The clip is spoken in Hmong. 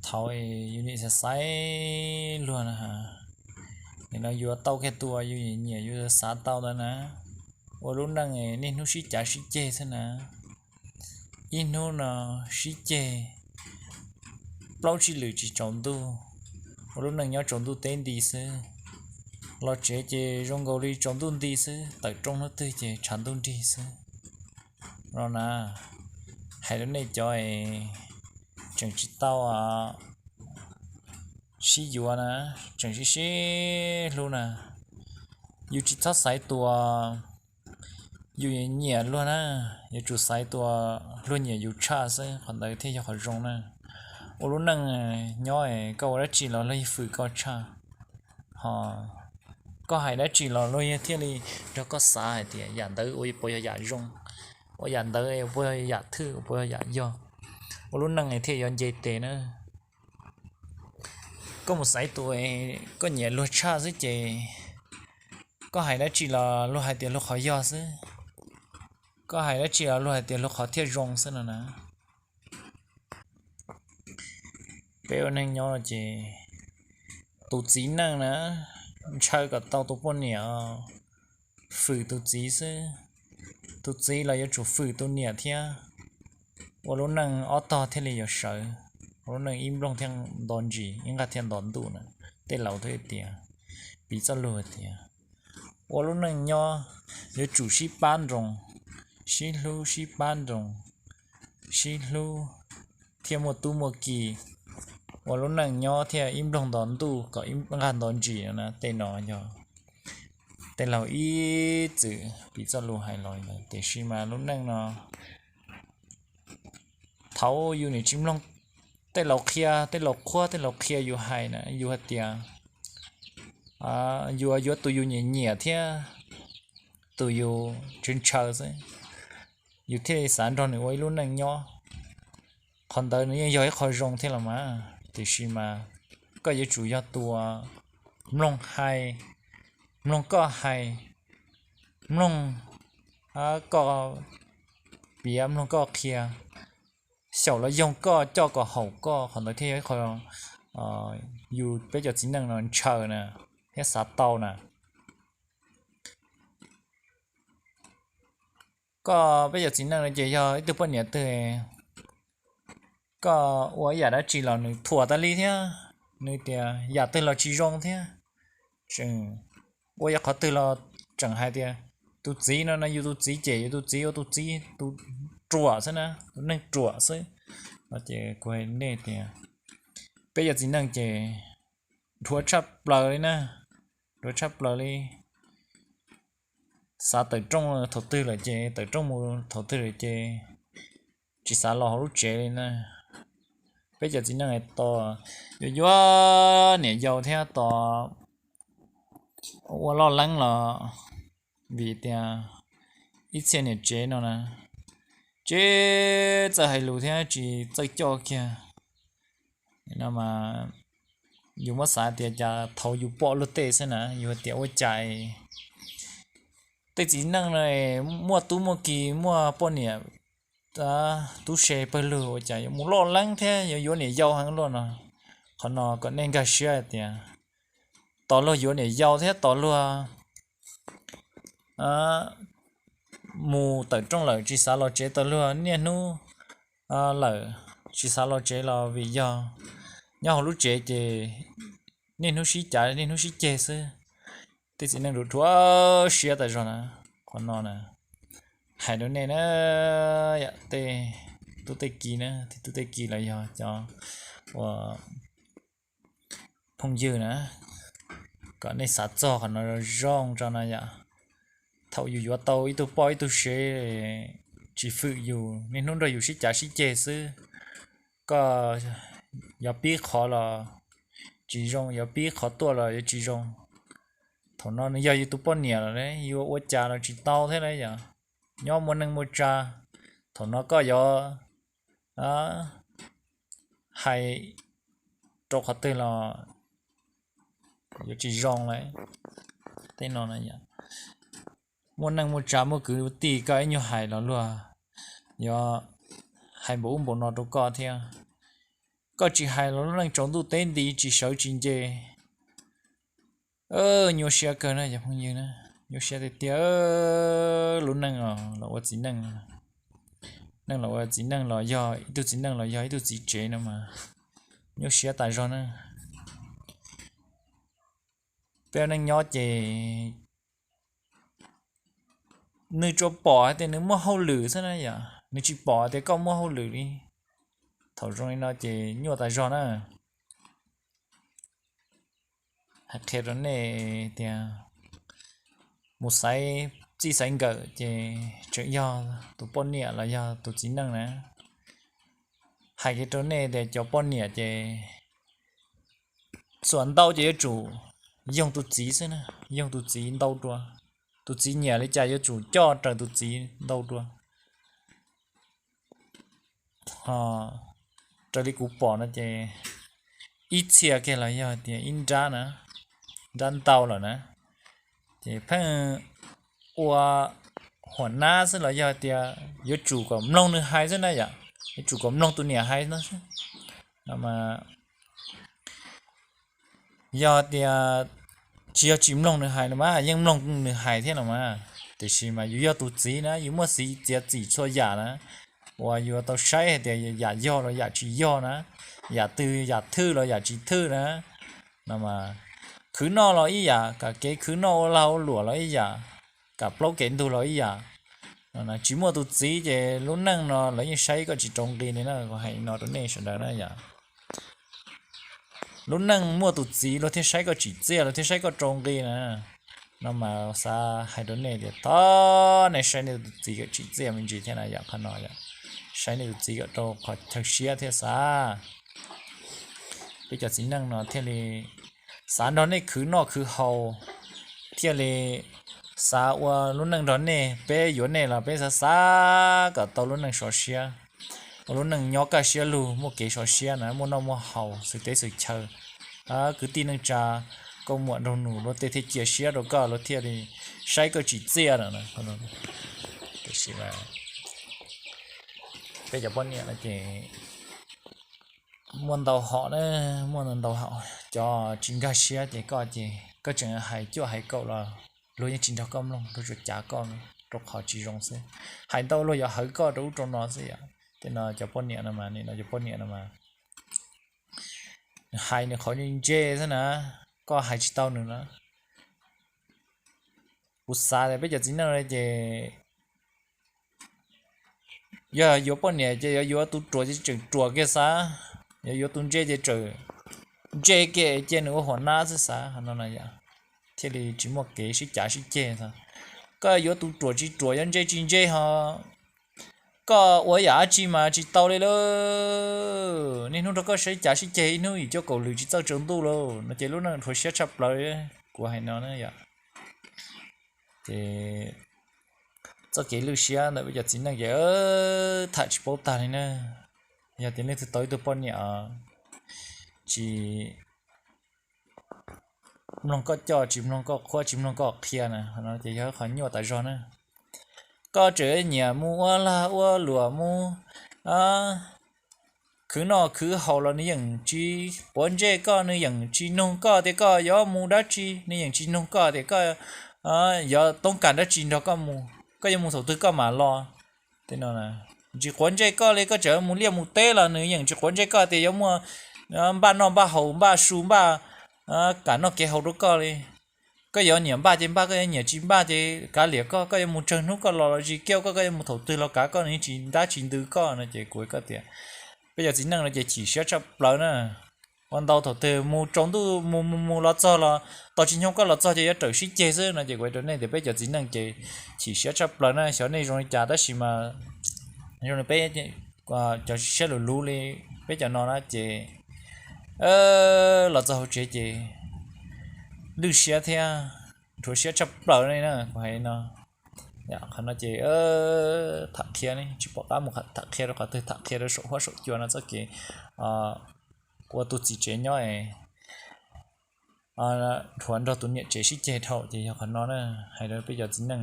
Thaum yus nim xav xaiv luag na, nim no yuav tau kiag tus yus nyiam nyiam yus xav tau ntawd na, ua lub neej niaj hnub sib cav sib ceg xwb na. Ib hnub no sib ceg plaub tsib lwm tsis tsaus ntuj, ua lub neej nyob tsaus ntuj teb nti xwb. Los tsev ces zoo nkaus li tsaus ntuj nti xwb, tawm rooj hnub twg ces tshav ntuj nrig xwb. No na, hais rau nej cov es tseem tsis tau sib yuav na, tseem sib sib hlub na, yus tsis txhob xaiv tus yus nyiam luag na, yuav tsum xaiv tus luag nyiam yus tshaj xwb, qhov ntawd thiaj yog qhov zoo na. Ua lub neej nyob koj ua dab tsi los luag yeej fwm koj tshaj. Ho koj hais dab tsi los luag yeej thiaj li nrog koj xav hais tias yam ntawd ua puas yog yam zoo, ua yam ntawd puas yog yam thwj, puas yog yam yog. Ua lub neej thiaj yuav nce tes na. Koj mus xaiv tus koj nyiam luag tshaj xwb ces koj hais dab tsi los luag hais tias luag qhov yog xwb, koj hais dab tsi los luag hais tias luag qhov thiaj zoo xwb no na. Peb ua neej nyob no ces tus txiv neej na, ntshaw kom tau tus poj niam fwm tus txiv xwb, tus txiv los yuav tsum fwm tus niam thiab. Ua lub neej ob tog thiaj li yuav sawv, ua lub neej ib nplooj thiaj nto ntsis, ib nqaj thiaj nto ntuj na. Tej laus thiaj tias, piv txoj lus tias ua lub neej nyob yuav tsum sib pab nroos, sib hlub sib pab nroos, sib hlub thiaj muaj tub muaj ki. Ua lub neej nyob thiaj ib nplooj nto ntuj kom ib nqaj nto ntsis no na. Tej no yog tej laus ib txwm piv txoj lus hais los, tiam sis mas lub neej no thaum yus nim tsis mloog tej laus qhia, tej laus qhuab, tej laus qhia yus hais na, yus hais tias yus yuav tus yus nyiam nyiam thiab tus yus ntshaw ntshaw xwb, yus thiaj li xav nrog nws ua ib lub neej nyob. Qhov ntawd nws yeej yog ib qho zoo thiab los mas, tiam sis mas koj yuav tsum yog tus mloog hais, mloog koj hais, mloog koj piav, mloog koj qhia, xyaum los yoog koj, coj kom haum koj, qhov ntawd thiaj yog ib qho yus peb cov txiv neej no ntshaw na thiab xav tau na. Koj peb cov txiv neej no ces yog ib tug poj niam twg, koj ua ib yam dab tsi los nws thuam tas li thiab, nws tias yam twg los tsis zoo thiab. Tseem ua yog qhov twg los tseem hais tias tus txiv no no yus tus txiv cem yus tus txiv, ua tus txiv tus ruam xwb na, tus neeg ruam xwb. No ces kuv hais nej tias peb cov txiv neej ces dhuav tshaj plaws li na, dhuav tshaj plaws li. Xav tawm rooj thaum twg lawm ces tawm rooj mus thaum twg lawm ces tsis xav los hauv lub tsev li na. Peb cov txiv neej tos yuav yuav niam yau thiab tos ua loj leeb los vim tias ib txhia niam tsev no na, tsis txawj hais lus thiab tsis txawj coj kiag. No mas yus muab xav tias cas thaum yus pom luag tej xwb na, yus tias ua cas tej txiv neej no muaj tub muaj ki muaj poj niam tub se pawg lug ua cas yuav mus loj leeb thiab yuav yuav niam yau heev luaj no. Qhov no kom nej nkag siab hais tias tos luag yuav niam yau thiab tos luag mus tawm rooj lawm tsis xav los tsev, tos luag niaj hnub lawm tsis xav los tsev los vim yog nyob hauv lub tsev ces niaj hnub sib cav niaj hnub sib ceg xwb. Tej txiv neej dhuav siab tas zog na. Qhov no na hais rau nej na, yam tej tub tej ki na, tej tub tej ki los yog cov ua phooj ywg na, kom nej xav txog qhov no zoo tso no yom. Thaum yus yuav tau ib tug poj ib tug sev tsis fwm yus, niaj hnub nrog yus sib cav sib ceg xwb, koj yuav pib qhov los tsis zoo, yuav pib qhov tuaj los yuav tsis zoo. Thaum no nws yog yus tus poj niam lawm, yuav ua cas los tsis tau thiab na yom. Nyob muaj neej muaj tsa, thaum no koj yuav hais rau qhov twg los yuav tsis zoo lawm. Tej no muaj neej muaj tsa muaj kwv tij koj ib nyuag hais los luag yuav hais npaum ub npaum no rau koj thiab. Koj tsis hais los lub neej tsaus ntuj teb nti tsis sawv tsis nce. Nyuaj siab kawg na cov phooj ywg na, nyuaj siab tiag tiag. Lub neej los ua txiv neej, neej los ua txiv neej los yog ib tug txiv neej los yog ib tug txiv tsev no mas nyuaj siab tas zog na. Peb ua neej nyob ces nws tsuas pom hais tias nws muaj hauj lwm xwb na yom, nws tsis pom tias koj muaj hauj lwm li. Thaum zoo li no ces nyuaj tas zog na. Hais qhia rau nej tias mus xaiv txij xaiv nkawm ces tseem yog tus poj niam los yog tus txiv neej na. Hais kiag rau nej tias cov poj niam ces xuam ntau ces yuav tsum yoog tus txiv xwb na, yoog tus txiv ntau dua. Tus txiv nyiam li cas yuav tsum coj raws tus txiv ntau dua. Ho raws li kuv pom no ces ib txhia kiag los yog tias ib nrab na, nrab ntau lawm na, ces pheej ua huam nab xwb los yog tias yuav tsum kom mloog nws hais xwb na yom, yuav tsum kom mloog tus niam hais no xwb. No mas yog tias tsis yog tsis mloog nws hais no mas yeej mloog nws hais thiab no mas, tiam sis mas yus yog tus txiv na, yus muaj txiv txiav txim txhua yam na, uas yuav tau saib hais tias yam yog los yam tsis yog na, yam twg yam thwj los yam tsis thwj na. No mas khwv noj los ib yam, kam kev khwv noj ua lag ua luam los ib yam, kam plaub kev ntug los ib yam. Tsis muaj tus txiv ces lub neej no lawv yeej saib koj tsis rau nqi li na, kuv hais no rau nej sawv daws na yom. Lub neej muaj tus txiv luag thiaj saib koj tsim txiaj, luag thiaj saib koj rau nqi na. No mas xav hais rau nej tias thov nej saib nej tus txiv kom tsim txiaj me ntsis thiab na yom, qhov no yom, saib nej tus txiv kom rau qhov chaw siab thiab xav. Peb cov txiv neej no thiaj li xav nrog nej khwv noj khwv haus, thiaj li xav ua lub neej nrog nej, peb yuav nej los peb xav xav kom tau lub neej sov siab, ua lub neej nyob kaj siab lug, muaj kev sov siab na, muaj noj muaj haus, xwm teb xwm chaw, kwv tij neej tsa, nkauj muam nraug nus luag tej thiaj cia siab rau koj, luag thiaj li saib koj tsim txiaj no. Tiam sis peb cov poj niam no ces muaj ntau hom na, muaj ntau hom, cov tsis nkag siab ces koj ces koj tseem hais cuaj hais kaum los luag yeej tsis nrog koj mloog, luag tsuas cav koj rau qhov tsis zoo xwb. Hais ntau luag yuav hawv koj rau ub rau no xwb yom. Tej no cov poj niam no mas, nim no cov poj niam no mas nws hais nws qhov ntse ntse xwb na, koj hais tsis tau nws na. Kuv xav tias peb cov txiv neej no ces yog yuav poj niam ces yuav yuav tus ruam ces tseem ruam kiag xav, yuav yuav tus ntse ces tseem ntse kiag cia nws ua huam nab xwb xav no na yom, thiaj li tsis muaj kev sib cav sib ceg xav. Koj yuav tus ruam tsis ruam, yuav ntse tsis ntse ho koj ua yam dab tsi mas tsis tau li lauj. Niaj hnub nrog koj sib cav sib ceg ib hnub yim cuaj kaum lwm tsis txawj tsaus ntuj lauj no ces lub neej dhuav siab tshaj plaws. Kuv hais no na yom, ces txoj kev lwj siab ntawm peb cov txiv neej ces tham tsis paub tag li na. Yog tias leej twg tau ib tug poj niam tsis mloog koj coj, tsis mloog koj qhuab, tsis mloog koj qhia na, no ces yog qhov nyuaj tas zog na. Koj tseem nyiam mus ua lag ua luam mus khwv noj khwv haus los nws yeej tsis quav ntsej koj, nws yeej tsis nug koj tias koj yuav mus dab tsi, nws yeej tsis nug koj tias koj yuav toob kas dab tsi nrog koj mus, koj yuav mus thaum twg koj mam los. Tsis quav ntsej koj li, koj tseem mus liaj mus teb los nws yeej tsis quav ntsej koj tias yuav muaj npaj noj npaj haus, npaj su npaj kam noj kev haus rau koj li. Koj yuav nyiam npaj ces npaj, koj yuav nyiam tsis npaj ces kav liam koj, koj yuav mus tsawg hnub koj los los zis kiag koj, koj yuav mus thaum twg los kav koj, nws yeej tsis ntab tsis ntws koj no ces kuv hais koj tias peb cov txiv neej no ces chim siab tshaj plaws na. Ua ntau thaum twg mus tsaus ntuj mus mus mus los txog los tau tsis nyoog koj los txog ces yuav rawm sib ceg xwb no ces kuv hais rau nej tias peb cov txiv neej ces chim siab tshaj plaws na. Xyov nej zoo li cas tab sis mas zoo li peb cov siab luv luv li peb cov no na ces los txog hauv tsev ces lwj siab thiab dhuav siab tshaj plaws li na kuv hais no. Qhov no ces tham qhia ne tsis pom qab mus tham qhia rau qhov twg, tham qhia rau saum huab saum cua no txoj kev ua tus txiv tsev nyob es dhuav nrog tus niam tsev sib ceg dhau ces yog qhov no na. Hais rau peb cov txiv neej